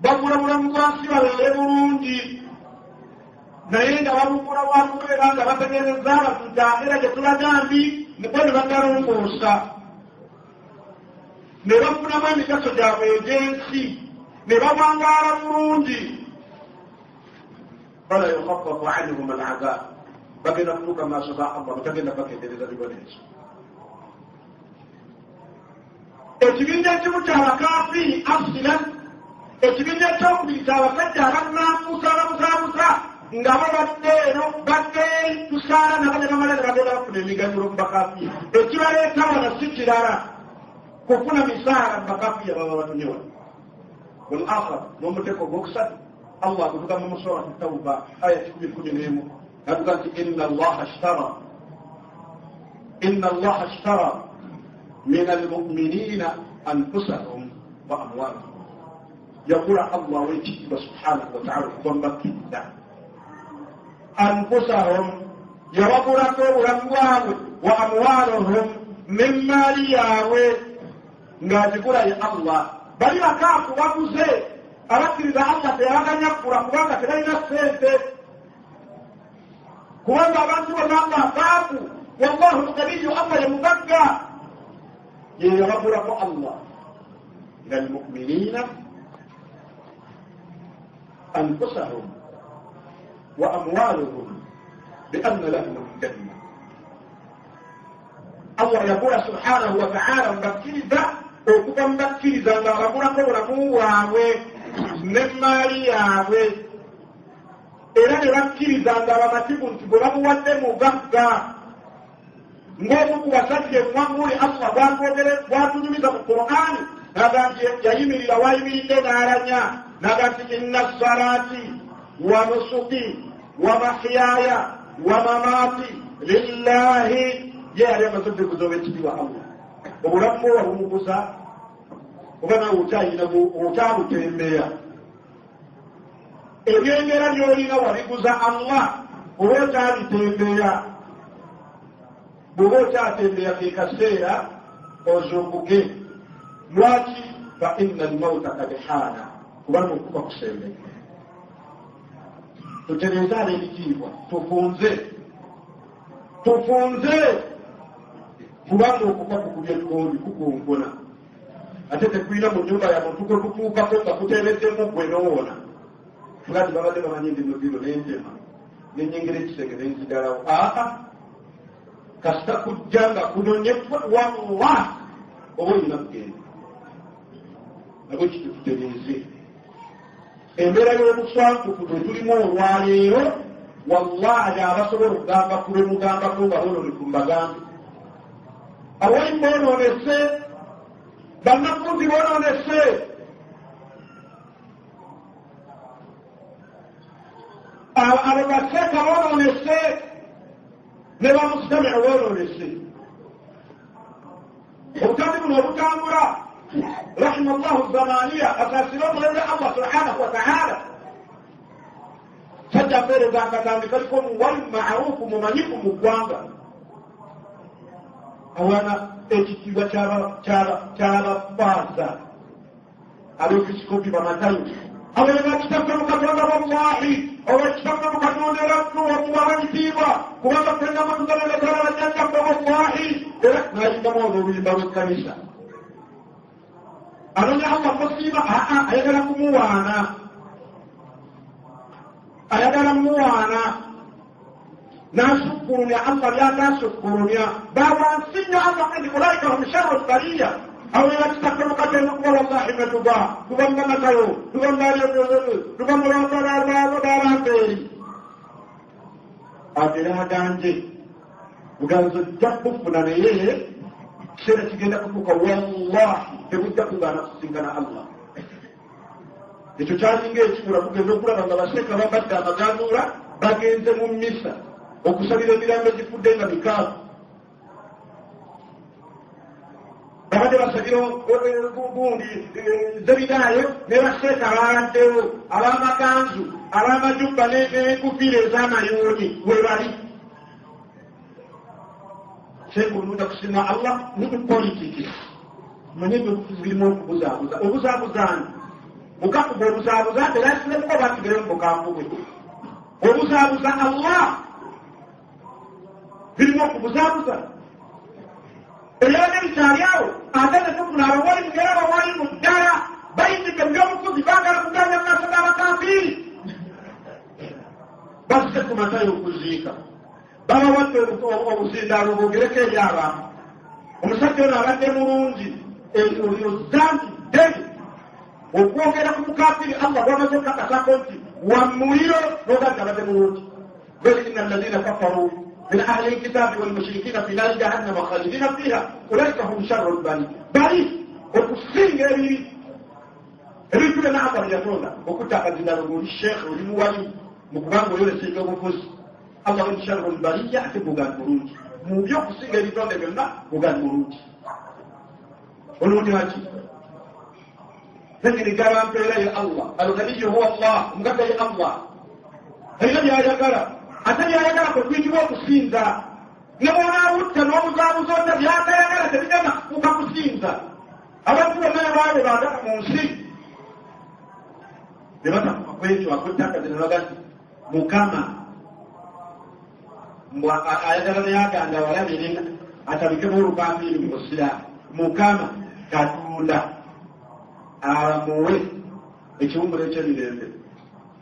bagula bulamu bwansi babeere bulungi, naye nga babugula bwakubeera nga bategeereza abantu nti akhira gye tulaga mbi, bo ne batalongoosa, ne bafunamu emigaso gyabwe egy'ensi, ne bawangaala bulungi. Fala yukhaffafu anhum al'adab, bagenda kutuuka mu maaso ga Allah batagenda bakendeereza bibonerezo. Ekibinja ekimu ky'abakafiiri asilan, ekibinja ekyokubiri ky'abasajja abannanfuusa ababuzaabuza nga bo badde eno badde eri tusaala nabo ne bamala ne bagenda bafuna emiganyulo mu bakafiiri. Ekibaleeta wano si kirala kufuna misaala mu bakafiiri ababa batumye wano. Wal akhar, n'omuteeko ogwokusatu Allah agutugamba mu Surati Tawba aya 111 n'atuga nti inna Allaha ishtara min almu'minina anfusahum wa amwalahum. Yagula Allah w'ekitiibwa subhanahu wa ta'ala okuva mu bakkiriza. Anfusahum, yabagulako obulamu bwabwe, wa amwalahum, n'emmaali yaabwe ng'agigula ye Allah. Bali bakaafu baguze, abakkiriza Allah teyabaganya kugula kubanga tebalina ssente, kubanga abantu bonna bakaafu. Wallahu lganiyu, Allah ye mugagga, ye yabagulako Allah. Min almuminina anfusahum wa amwaluhum bianna lahum aljanna. Allah yagula subhanahu wa ta'ala mubakkiriza okuva mubakkiriza ng'abagulako obulamu bwabwe n'emmaali yaabwe, era ne bakkiriza nga bamativu nti bwe babuwadde mugagga. Ng'omu ku basajja emwammuli Allah bw'atunyumiza mu Qur'ani n'agamba nti yayimirira wayimiridde n'alanya n'agamba nti inna salaati wa nusuki wa mahyaya wa mamaati lillahi. Ye yali amaze okuguza ow'ekitiibwa Allah. Obulamu bwe wabumuguza oba nawe okyayina okyabutembeya, ebyengera by'olina wabiguza Allah oba okyabitembeya. Bw'oba okyatembeya ke kaseera ozunguke. Lwaki? Fa inna almauta kad haana, kubanga okufa kusembedde. Tutereeze ab'ebitiibwa, tufunze tufunze, kubanga okufa kukubya ekkombi kukunkuna, ate tekulina mu nnyumba ya muntu kwe kutuukako nga kuteereddemu gwe n'owona. Fulani babadde bamanyi ndi muziro n'entema n'ennyingira ekisenge n'enzigalawo. Aa, kasita kujja nga kunonye wallah oba olina kugenda. Nabwe kityo tutereeze embeera y'obuswankufu bwe tulimu olwaleero. Wallahi abasobola okugamba ku lwe mugambako nga boonoonefu mbagambe, awayi boonoonese, bannafuzi boonoonese. Abo baseeka boonoonese, ne bamusitamiru boonoonese. Obutambi buno obutambula rahima llahu zamaniya, asaasire omulembe Allah subhanahu wa ta'ala. Sajja mpeereza akatambi kaliko omuwali maarufu mumanyifu mu ggwanga awaana ekitiibwa ky'abafaaza abeepiskopi bamatayo abeera kitaffe mu Katonda wallahi oba kitaffe mu Katonda era omuwala bitiibwa kubanga ffenna mutuganagatala bajjajjaffe wallahi era n'ayimbamu olwo oluyimba lw'ekkanisa anoonya Allah musiima aa ayagala kumuwaana ayagala muwaana n'asukkulumya Allah by'ataasukkulumya bawansi nnyo Allah nti ulaika hum sharru lbariya aweera kitaffe mu Katonda kuba wallahi metuba tuba mumamatayo tuba tuba mubarampeeri agere aganje buganzo ojja kufuna naye kiseera kigenda kutuuka wallahi tebujja kugaana kusisinkana Allah ekyo kyalinga ekikula kugenda okulaba nga baseeka babadde amaganduula bagenze mu misa okusabira emirambo egifudde nga mikaavu babadde basabira gundi zebidaayo ne baseeka baladdewo ab'amakanzu ab'amajubba n'enkufiira ez'amayuuni we bali seeka olunda kusima Allah ne politics manye ebyobufuzi birimu okubuzaabuza obuzaabuzaani bukakuba obuzaabuza terasiremuko basigere mu bukambu bwe obuzaabuza Allah birimu okubuzaabuza ebyabadde bikyali awo ate ne tufuna abawalimu era abawalimu ddala bayingidde mu byobufuzi baagala kuganya mu maaso g'abakafiiri bazze ku matayo okuziika babawadde obuzindaalo boogereko eri abantu omusajja ono abadde mulungi oyo zambi ddene okwogera ku mukafiri Allah bwamaze okukakasako nti wa muliro n'ogaa nti abadde mulungi bal inna alladhina kafaru min ahli lkitabi walmushrikina fi nari jahannama khalidina fiha ulaika hum sharru lbari bali okusinga ebibi ebintu byonna Allah bye yatonda okutta akazindaalo ng'oli sheekhe oli muwalimu mu kubanga oyolesa ebyobufuzi Allah hum sharru lbariya ate gugaani mulungi mu byokusinga ebitonde byonna gugaani mulungi olungi waki nanyini gaba mpeera ye Allah alghaniyu huwa Allah omugagga ye Allah alina byayagala ate byayagala kwe kuyitibwa okusinza ne bw'onaawutta n'obuzaabuza otya byatayagala tebigenda kufuuka kusinza abantu bonna ne baabwe baagala mu nsi ne batakuka kwekyo akutta akazina baga nti Mukama mbw ayagala naye aganda walabire atabikemu olukambiiri mu busiraamu Mukama Katonda amuwe ekiwummulo ekyemirembe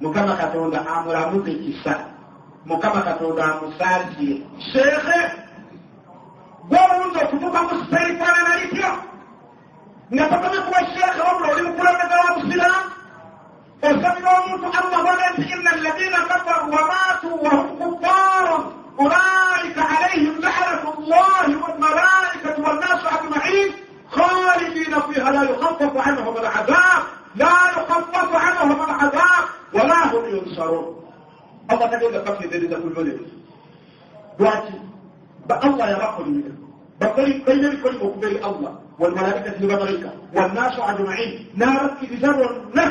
Mukama Katonda amulamuze kisa Mukama Katonda amusaasire sheekhe gw'oluyinza okutuuka mu sita erifaanana lityo nga tokomye kuba sheekhe wabula oli mukulembeze wa busiraamu osabira omuntu Allah bwaga nti inna alladhina kafaru wa maatu wa hum kuffarun ulaika alayhim la'natu llahi walmalaikatu wannaasu ajma'in khalidina fiha la yukhaffafu anhum al'adhab la yukhaffafu anhum al'adhab wala hum yunsarun Allah tagenda kubakendeereza ku bibonerezo lwaki Allah yabakolimira balina ebikolimo okuva eri Allah walmalaikati ne bamalayika wannaasu ajma'in n'abakkiriza bonna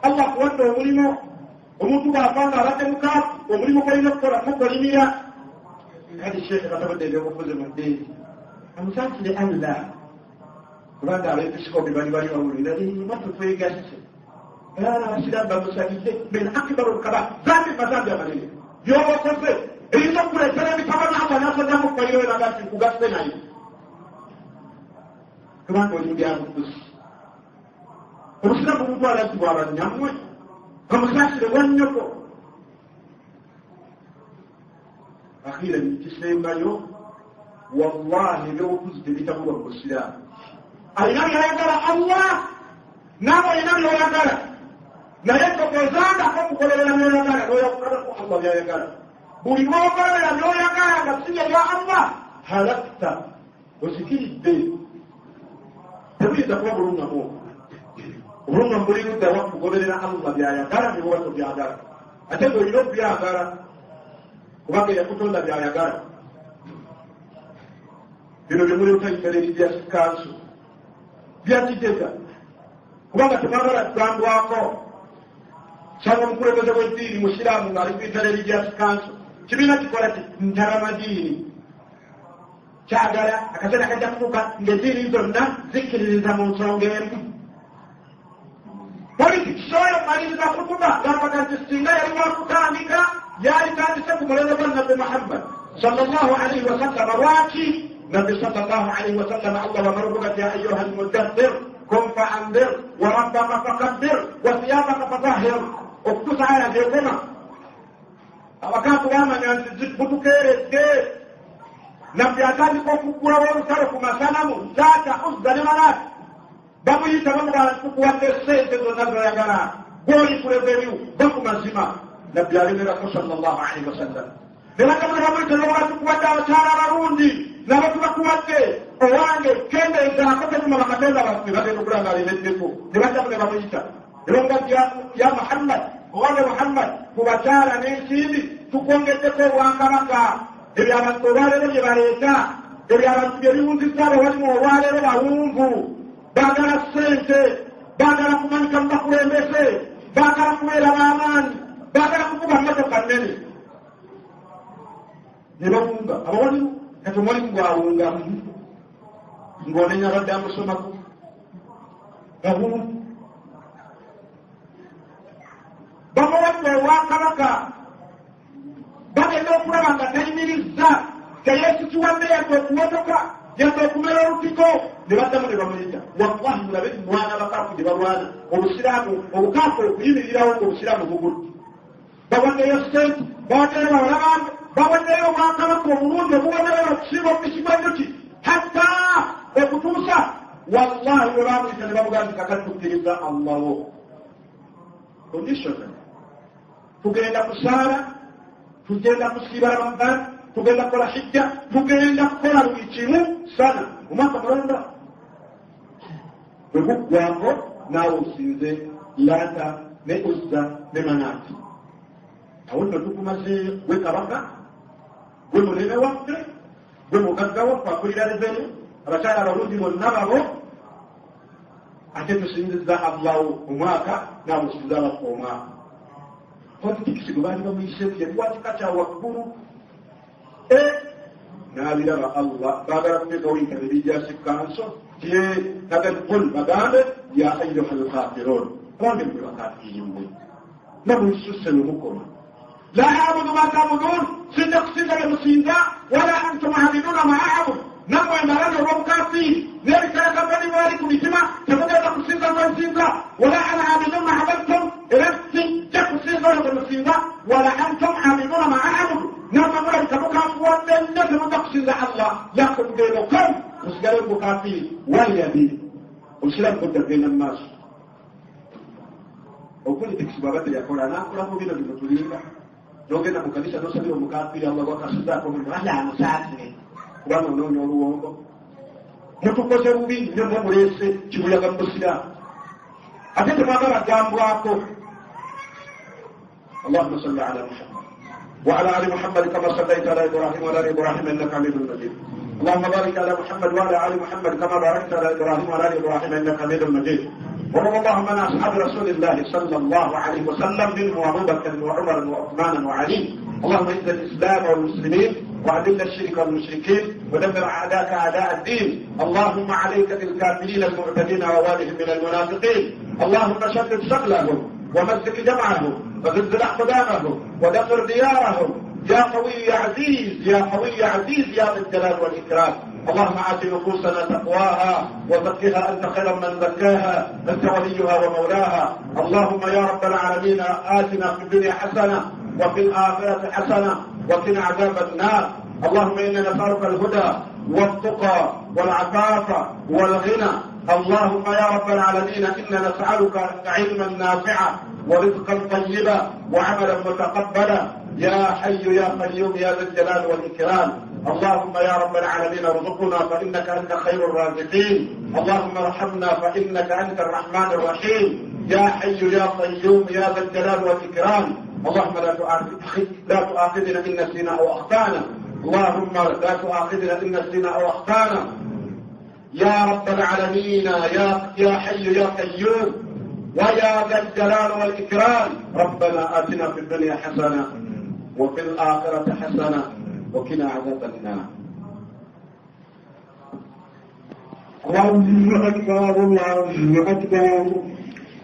Allah akuwadde omulimu omuntu bw'afanga abadde mukaafu omulimu gw'olina okukola mukolimira kati sheekhe batabadde ebyobufuzi mu ddiini amusaasire Allah kubanga abeepiskopi bali bali bawulira batu twegasse era abasiraamu bamusabidde min akbaru lkaba zambi mazambi amanene by'obakoze eyinza okukuleetera emitawana Allah n'asazamu kufayiro eraga nti nkugasse naye kubanga oli mu byabufuzi obusiraamu bumutwala nti bwabannyammwe bamusaasire bwannyoko akhiran kisembayo wallahi ebyobufuzi tebitabulwa mu busiraamu alina byayagala Allah naawe olina byoyagala naye togezangako okukolerera byoyagala n'oyakukalako Allah byayagala buli lwokolerera byoyagala nga si bya Allah halakta ozikiridde tebuyinza kuba bulungamu obwo obulungamu buli luddawa kugoberera Allah byayagala ne bwoba tobyagala ate ng'olina okubyagala kubanga eyakutonda byayagala bino bye muli butayita religious council byakigeza kubanga temwagala kugambwako Sanga omukulembeze w'eddiini musiraamu ng'ali ku Interreligious Council, kibiina kikola ki ntabamadiini, kyagala akaseera kajja kutuuka ng'eddiini zonna zikkiririza mu nsonga emu. Politics oyo maliriza kutuba gamba nti singa yali wakutandika yalitandise ku mulembe gwa Nabbi Muhammad sallallahu alaihi wasallam. Lwaki Nabbi sallallahu alaihi wasallam Allah wamalukuga ya ayuha almudaththir kum fa'anzir wa rabbaka fakabbir wa thiyabaka fatahhir, okutuusa aya gyekoma. Abakaafu bamanya nti butukeeredde. Nabbi atandika okuggulawo olutalo ku masanamu Laata, Uzza ne Manaati. Bamuyita bamugamba nti tukuwadde ssente zonna zoyagala, gw'oli ku revenue, va ku mazima. Nabbi alemerako sallallahu alaihi wasallam. Ne bagamba ne bamuyita ne bamugaa tukuwadde abakyala abalungi nabo tubakuwadde, owange kendeezaako tetuma bakatonda baffe. Bagenda okulaba nga alemeddeko. Ne baddamu ne bamuyita ne bamugaa ya Muhammad, owange Muhammad, ku bakyala n'ensimbi tukwongeddeko obwakabaka. Ebyo abantu olwaleero bye baleeta, ebyo abantu bye biwunzisa abawalimu olwaleero bawunvu, baagala ssente, baagala kumanyika mu bakulembeze, baagala kubeera b'amaanyi, baagala kuvuga mmotoka nnene. Ne bawunga abawalimu. Kati omuwalimu bw'awunga ng'onenya abadde amusomako bawungu. Bamuwadde obwakabaka, bagenda okulaba nga tayimirizza, teyeesitiwadde yadde okuwotoka yadde okumera olutiko. Ne baddamu ne bamuyita. Wallahi mulabe mwana bakaafu gye balwana obusiraamu, obukaafu okuyimirirawo ng'obusiraamu bugudde. Bawaddeyo ssente, bawaddeyo bawala bange, bawaddeyo obwakabaka obulungi obuwomerera okusinga omubisi gw'enjuki, hatta okutuusa wallahi bwe bamuyita ne bamugamba nti kakati tukkiriza Allaho condition, tugenda kusaala, tugenda kusiiba Ramadan, tugenda kukola hijja, tugenda kukola buli kimu sana omwaka mulamba. Bwe guggwako naawe osinze Laata ne Uzza ne Manaati. Awo nno tukumazeeyo, gwe kabaka, gwe munene waffe, gwe mugagga waffe akulira revenue, abakyala abalungi bonna babo, ate tusinzizza Allahu omwaka naawe osinze abaffe omwaka. Politics gwe baali bamuyiseeku yali wa kika kya waggulu. N'abiraba Allah baagala kuteekawo Interreligious Council tye nagati qul bagambe ya ayuha alkafirun, abange mwe bakafiiri mmwe nga mulisusse we mukoma. La abudu ma tabudun, sijja kusinza bye musinza, wala antum abiduna ma abudu, nammwe mbalabye olw'obukafiiri n'ebikalakabani bwali ku mitima temugenda kusinza mwe nsinza. Wala ana abidun ma abadtum, era sijja kusinza oyo gwe musinza. Wala antum abiduna ma abudu, nammwe mulabika mukambuwadde nnyo temujja kusinza Allah. Lakum diinukum, musigale mu bukafiiri. Waliyadi obusiraamu bujja kugenda mu maaso. Opolitics bw'abadde yakola n'akolako bino bino tulinga n'ogenda mu kanisa n'osabira omukafiiri Allah gwakasuzaako omulimu Allah amusaasire kubanga onoonya oluwombo. Mutukoze bubi nnyo mwe muleese kibuyaga mu busiraamu ate temwagala gambwako. Allahumma salli ala Muhammad wa ala ali Muhammad kama sallaita ala Ibrahim wa ala ali Ibrahim innaka hamidun majid. Allahumma barik ala Muhammad wa ala ali Muhammad kama barakta ala Ibrahim wa ala ali Ibrahim innaka hamidun majid. ورضى اللهم عن أصحاب رسول الله صلى الله عليه وسلم منهم أبو بكر وعمر وعثمان وعلي. اللهم اعز الإسلام والمسلمين وأذل الشرك والمشركين ودمر أعداءك أعداء الدين. اللهم عليك بالكافرين المعتدين ووالهم من المنافقين. اللهم شتت شملهم ومزق جمعهم وزلزل أقدامهم ودمر ديارهم يا قوي يا عزيز، يا قوي يا عزيز، يا ذا الجلال والإكرام. اللهم آت نفوسنا تقواها وزكها أنت خير من زكاها، أنت وليها ومولاها. اللهم يا رب العالمين آتنا في الدنيا حسنة وفي الآخرة حسنة وقنا عذاب النار. اللهم إنا نسألك الهدى والتقى والعفاف والغنى. اللهم يا رب العالمين إنا نسألك علما نافعا ورزقا طيبا وعملا متقبلا يا حي يا قيوم يا ذا الجلال والإكرام. اللهم يا رب العالمين ارزقنا فإنك أنت خير الرازقين. اللهم ارحمنا فإنك أنت الرحمن الرحيم يا حي يا قيوم يا ذا الجلال والإكرام. اللهم لا تؤاخذنا إن نسينا أو أخطأنا. اللهم لا تؤاخذنا إن نسينا أو أخطأنا يا رب العالمين يا حي يا قيوم. ويا ذا الجلال والإكرام. ربنا آتنا في الدنيا حسنة وفي الآخرة حسنة وقنا عذاب النار. الله أكبر الله أكبر،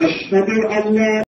أشهد أن لا